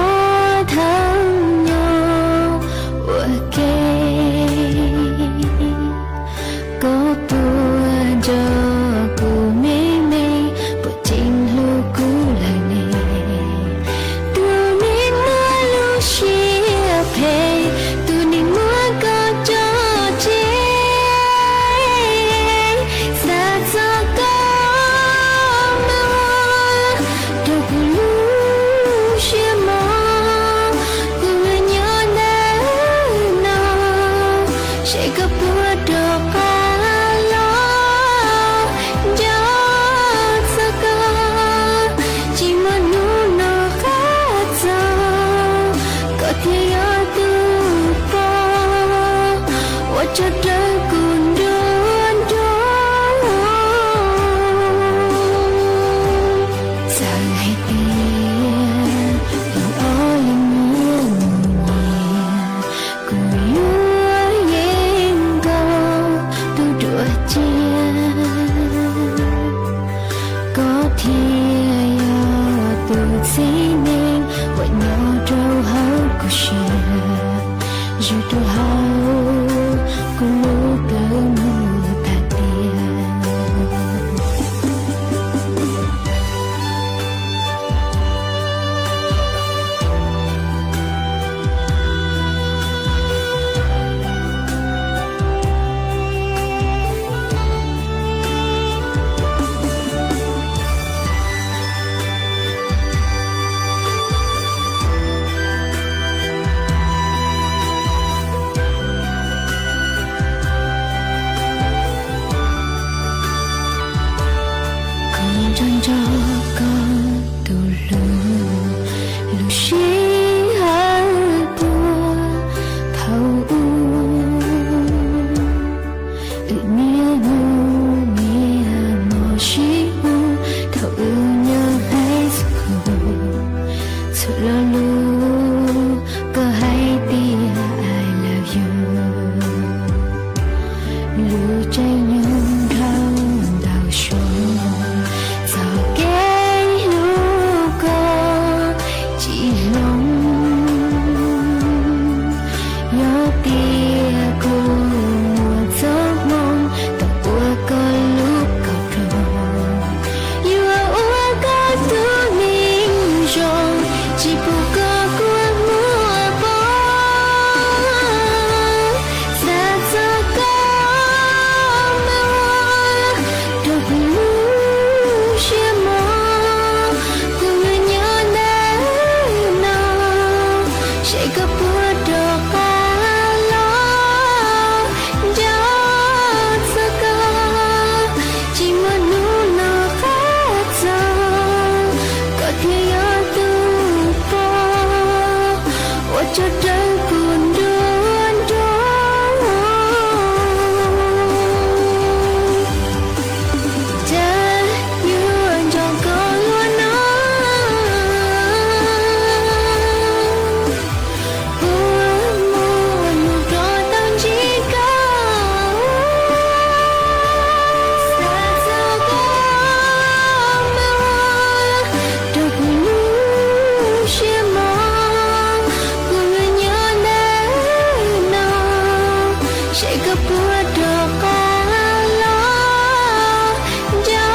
thawj nyob ua ke. Koj puas nco kuv me me, puas tseem hlub kuv lawm ne? Tus neeg muaj lub siab phem, tus neeg muab koj tso tseg, xav txog koj mas ua rau kuv lub siab mos. Kuv nyob ntawm no, seb koj puas rov qab los nco txog koj. Tsis muaj hnub no qab txog, koj thiaj yog tus pog ua tsaug rau kuv nruab nrog. Txawm hais tias wb ob leeg nyias mus nyias, kuv yuav yeem nkaum tus dua cia. Koj thiaj yog tus txiv neej uas nyob rau hauv kuv siab, zaum rau hauv kuv lub plawv mus tas tiag. Kuv nco ntsoov koj tus hlub, lub sij hawm puag thaum ub. Wb niaj hnub niaj hmo sib hu thaum wb nyob high school, txhua lo lus koj hais tias I love you. Lub caij nyoog dhau ntau suab, txoj kev hlub koj tsis hloov. Yog tias kuv muaj txoj hmoo tau ua koj lub kaum rau, yuav ua koj tus neeg zoo, tsis pub koj kua muag poob. Xav txog koj mas ua rau kuv lub siab mos. Kuv nyob ntawm no, seb koj puas rov qab los nco txog koj. Tsis muaj hnub no qab txog, koj thiaj yog tus pog ua tsaug rau kuv nruab nrog. Cas yuav nco koj ua no, puas muaj hnub rov tau ntsib koj. Xav txog koj mas ua rau kuv lub siab mos. Kuv nyob ntawm no, seb koj puas rov qab los nco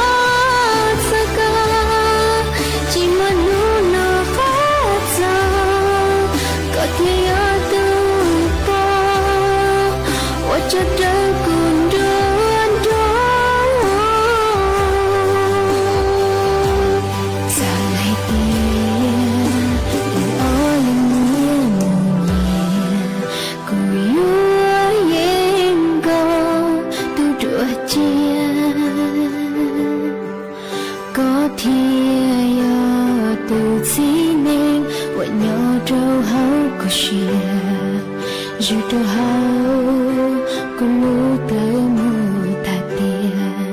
txog koj. Tsis muaj hnub no qab txog, koj thiaj yog tus pog ua tsaug rau kuv nruab nrog. Txawm hais tias wb ob leeg niaj mus nyias, kuv yuav yeem nkaum tus dua cia. Koj thiaj yog tus txiv neej uas nyob rau hauv kuv siab, zaum rau hauv kuv lub plawv mus tas tiag.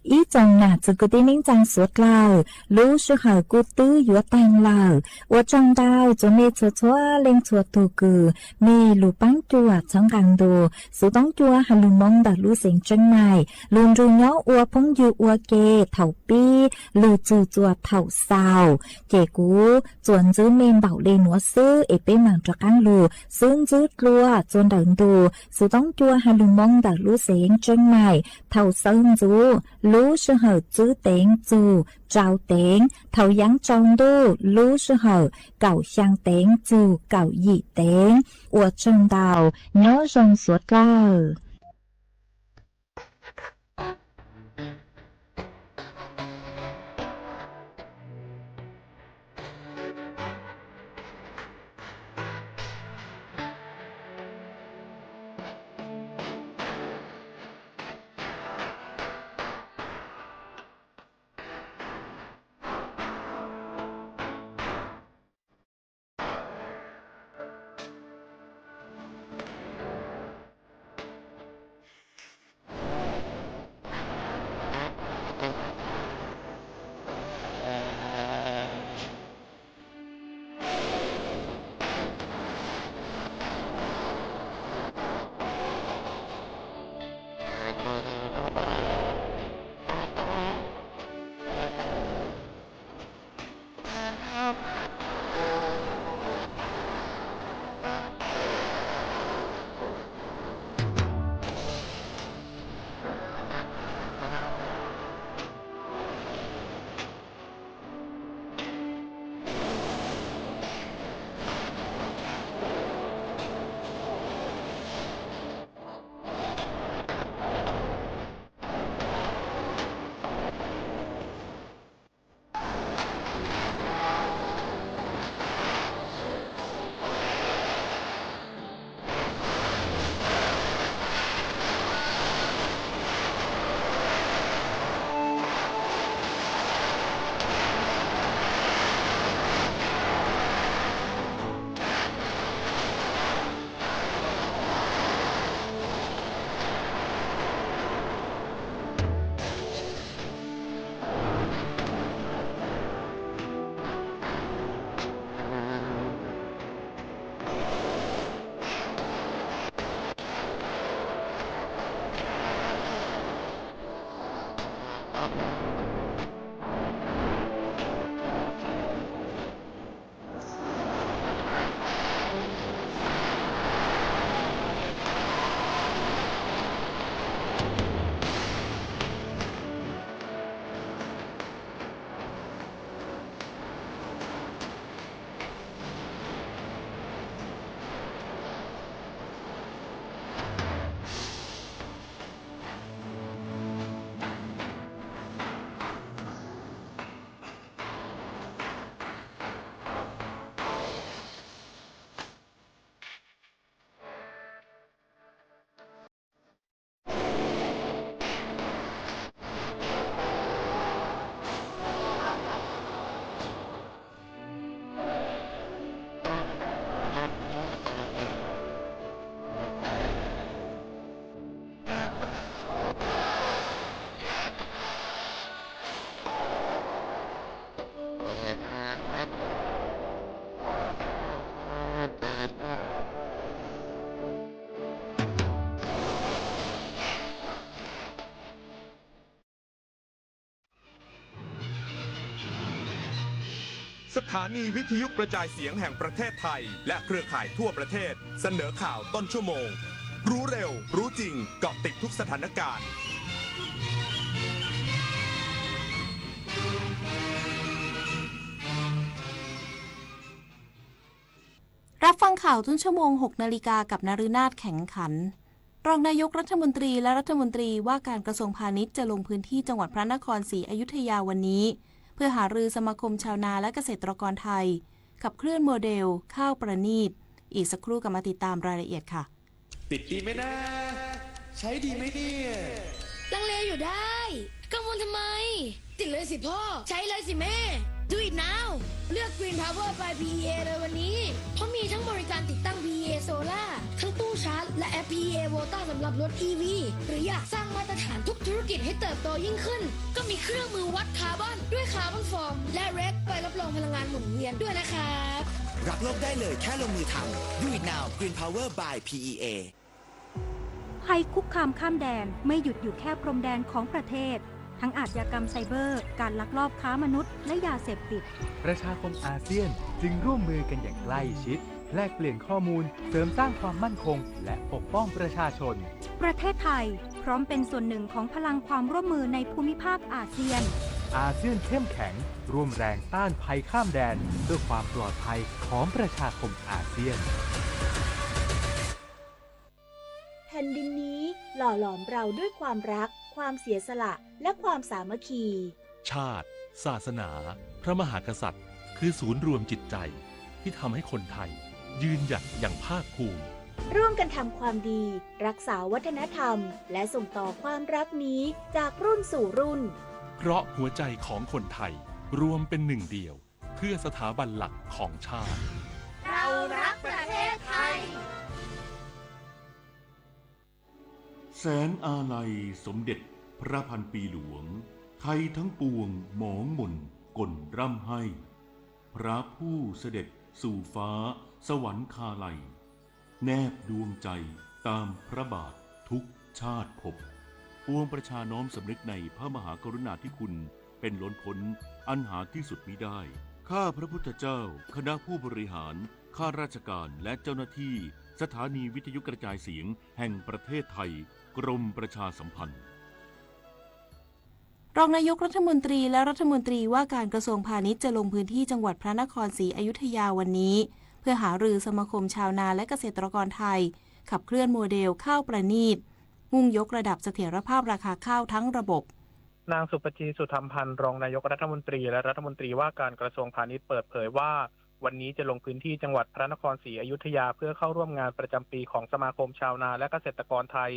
Ib tsoom nam txiv kwv tij neej tsaa suav dlawg, lub sij hawm kuj twb yuav taag lawm. Ua tsaug ntau txhua mej txhua txhua leej txhua tug kws mej lug paab cuam txhawb nqaa ntu Xuv Toob Cua hais lug Moob ntawm lub xeev Tseeb Maim lug nrug nyob ua phooj ywg ua ke thaum pib lug txug txuas thaum xaus. Ces kuv tsuas ntxub mej npaum le nuav xwb es peb maam rov qaab lug xub ntswb dlua txua ntawm ntu Xuv Toob Cua hais lug Moob ntawm lub xeev Tseeb Maim thaum xawb ntxuv lub sij hawm tsib teev txug rau teev, thaum yaav tsaus ntuj lub sij hawm kaum xyaa teev txug kaum yim teev. Ua tsaug ntau, nyob zoo suav dlawg.สถานีวิทยุกระจายเสียงแห่งประเทศไทยและเครือข่ายทั่วประเทศเสนอข่าวต้นชั่วโมง รู้เร็ว รู้จริง เกาะติดทุกสถานการณ์ รับฟังข่าวต้นชั่วโมง หกนาฬิกา กับนฤนาถ แข็งขัน รองนายกรัฐมนตรีและรัฐมนตรีว่าการกระทรวงพาณิชย์จะลงพื้นที่จังหวัดพระนครศรีอยุธยาวันนี้ เพื่อหารือสมาคมชาวนาและเกษตรกรไทย ขับเคลื่อนโมเดลข้าวประณีต อีกสักครู่กลับมาติดตามรายละเอียดค่ะ ติดดีไหมนะ ใช้ดีไหมเนี่ย ลังเลอยู่ได้ กังวลทำไม ติดเลยสิพ่อ ใช้เลยสิแม่ Do it now เลือก Green Power by พีอีเอ เลยวันนี้ เพราะมีทั้งบริการติดตั้ง พีอีเอ Solar ทั้งตู้ชาร์จ และแอป พีอีเอ Volta สำหรับรถ อีวี หรืออยากสร้างมาตรฐานทุกธุรกิจให้เติบโตยิ่งขึ้น ก็มีเครื่องมือวัดคาร์บอนด้วย Carbon Form และ เรค ใบรับรองพลังงานหมุนเวียนด้วยนะครับ รักโลกได้เลยแค่ลงมือทำ Do it now Green Power by พีอีเอ ภัยคุกคามข้ามแดนไม่หยุดอยู่แค่พรมแดนของประเทศ ทั้งอาชญากรรมไซเบอร์ การลักลอบค้ามนุษย์ และยาเสพติด ประชาคมอาเซียนจึงร่วมมือกันอย่างใกล้ชิด แลกเปลี่ยนข้อมูล เสริมสร้างความมั่นคง และปกป้องประชาชน ประเทศไทยพร้อมเป็นส่วนหนึ่งของพลังความร่วมมือในภูมิภาคอาเซียน อาเซียนเข้มแข็ง ร่วมแรงต้านภัยข้ามแดน เพื่อความปลอดภัยของประชาคมอาเซียน แผ่นดินนี้หล่อหลอมเราด้วยความรัก ความเสียสละ และความสามัคคี ชาติ ศาสนา พระมหากษัตริย์ คือศูนย์รวมจิตใจ ที่ทำให้คนไทย ยืนหยัดอย่างภาคภูมิ ร่วมกันทำความดี รักษาวัฒนธรรม และส่งต่อความรักนี้จากรุ่นสู่รุ่น เพราะหัวใจของคนไทย รวมเป็นหนึ่งเดียว เพื่อสถาบันหลักของชาติ เรารักประเทศไทย แสงอาลัยสมเด็จพระพันปีหลวง ไทยทั้งปวงหมองหม่นก่นร่ำไห้ พระผู้เสด็จสู่ฟ้าสวรรคาลัย แนบดวงใจตามพระบาททุกชาติภพ ปวงประชาน้อมสำนึกในพระมหากรุณาธิคุณเป็นล้นพ้นอันหาที่สุดมิได้ ข้าพระพุทธเจ้า คณะผู้บริหาร ข้าราชการ และเจ้าหน้าที่สถานีวิทยุกระจายเสียงแห่งประเทศไทย กรมประชาสัมพันธ์ รองนายกรัฐมนตรีและรัฐมนตรีว่าการกระทรวงพาณิชย์จะลงพื้นที่จังหวัดพระนครศรีอยุธยาวันนี้ เพื่อหารือสมาคมชาวนาและเกษตรกรไทย ขับเคลื่อนโมเดลข้าวประณีต มุ่งยกระดับเสถียรภาพราคาข้าวทั้งระบบ นางสุปจี สุธรรมพันธ์ รองนายกรัฐมนตรีและรัฐมนตรีว่าการกระทรวงพาณิชย์เปิดเผยว่า วันนี้จะลงพื้นที่จังหวัดพระนครศรีอยุธยาเพื่อเข้าร่วมงานประจำปีของสมาคมชาวนาและเกษตรกรไทย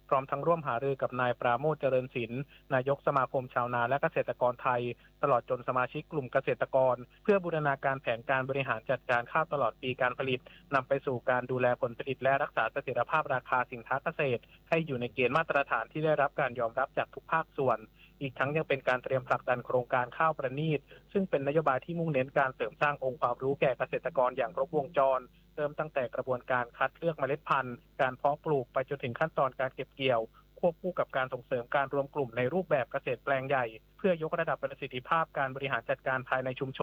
พร้อมทั้งร่วมหารือกับนายปราโมช เจริญศิลป์ นายกสมาคมชาวนาและเกษตรกรไทย ตลอดจนสมาชิกกลุ่มเกษตรกร เพื่อบูรณาการแผนการบริหารจัดการข้าวตลอดปีการผลิต นำไปสู่การดูแลผลผลิตและรักษาเสถียรภาพราคาสินค้าเกษตร ให้อยู่ในเกณฑ์มาตรฐานที่ได้รับการยอมรับจากทุกภาคส่วน อีกทั้งยังเป็นการเตรียมผลักดันโครงการข้าวประณีต ซึ่งเป็นนโยบายที่มุ่งเน้นการเสริมสร้างองค์ความรู้แก่เกษตรกรอย่างครบวงจร เริ่มตั้งแต่กระบวนการคัดเลือกเมล็ดพันธุ์ การเพาะปลูก ไปจนถึงขั้นตอนการเก็บเกี่ยว ควบคู่กับการส่งเสริมการรวมกลุ่มในรูปแบบเกษตรแปลงใหญ่ เพื่อยกระดับประสิทธิภาพการบริหารจัดการภายในชุมชน